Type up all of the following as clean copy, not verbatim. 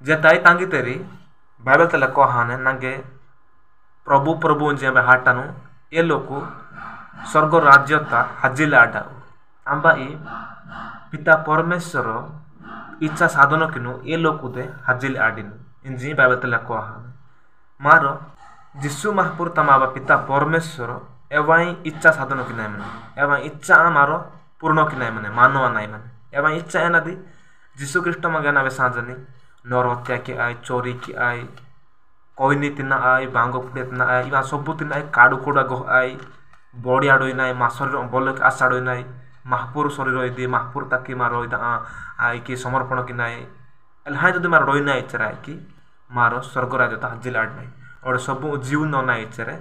जे ताई तांगी तेरी बाइबल तले कहाने नंगे प्रभु प्रभु जे हाटानु ये लोक स्वर्ग राज्यता हाजिल आडाउ आंबा ई पिता परमेश्वर इच्छा साधन किनु ये लोक दे हाजिल आडिनु इंजी बाइबल तले कहाने मारो जिसु महापुर तमाबा पिता परमेश्वर एवाई इच्छा साधन कि नाय माने एवाई इच्छा मारो पूर्ण कि नाय माने मानवा नाय माने एवाई इच्छा एनादी जिसु ख्रीष्ट मगे नावे साजनी नर हत्या की आय चोरी की आय कोइनी तिना आय बांगो फुड़े तिना आय इवा सबु तिना आय काडु कोडा गो आय बॉडी आडोई नाय मा शरीर बलक आसाडोई नाय महापुर शरीर इदी महापुर ताकि मारो इदा आय की समर्पण कि नाय एलहाय जदि मारो रोई नाय चराय की मारो स्वर्ग राज्य ता हाजिल आड नाय और सबु जीव न नाय चरे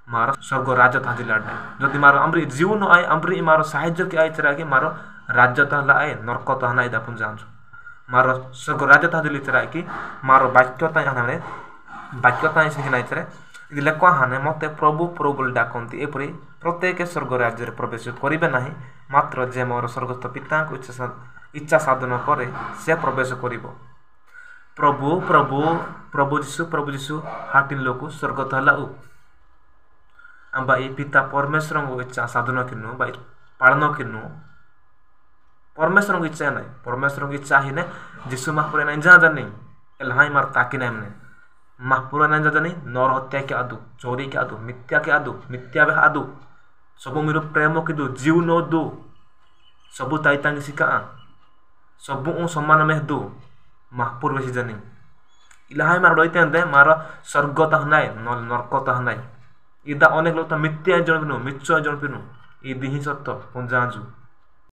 मारो स्वर्ग राज्य ता हाजिल आड नाय जदि मारो अमरी जीव न आय अमरी मारो साहाय्य की आय चरा की मारो राज्य ता हला आय नरक ता हना इदा पुन जानछु मारो स्वर्ग राज्य ता हाजिल चरा की मारो वाक्य ता हना वाक्य ता सिखना चरे इदि लेख हाने मते प्रभु प्रभु बोली डाकନ୍ତି एपरि प्रत्येक स्वर्ग राज्य प्रवेश करिवे नाही मात्र जे मोर स्वर्गस्थ पिताଙ୍କୁ इच्छा साधन करे से प्रवेश करिवो। प्रभु प्रभु प्रभु जीशु प्रभु जीशु हाटिन लोक स्वर्ग तहला उ आंबा ए पिता परमेश्वरଙ୍କ इच्छा साधन किनु बा पालन किनु परमेश्वरଙ୍କ इच्छा नाही परमेश्वरଙ୍କ इच्छा हिने जीशु महापुर नाही जा जानी एलहाई मार ताकि नाही मने महापुर नाही जा जानी नर हत्या के आदु चोरी के आदु मिथ्या के आदु मिथ्या बे आदु सबु मेरो प्रेम के दु जीव नो दु सबु ताई तांग सिका सबु उ सम्मान में दु महापुर बेसी जानी इलाहाई मार डोइते दे मार स्वर्ग तहनाय नरक तहनाय इदा अनेक लोग तो मिथ्या जण पिनु मिच्छ जण पिनु इदी ही सत्य पुंजाजु।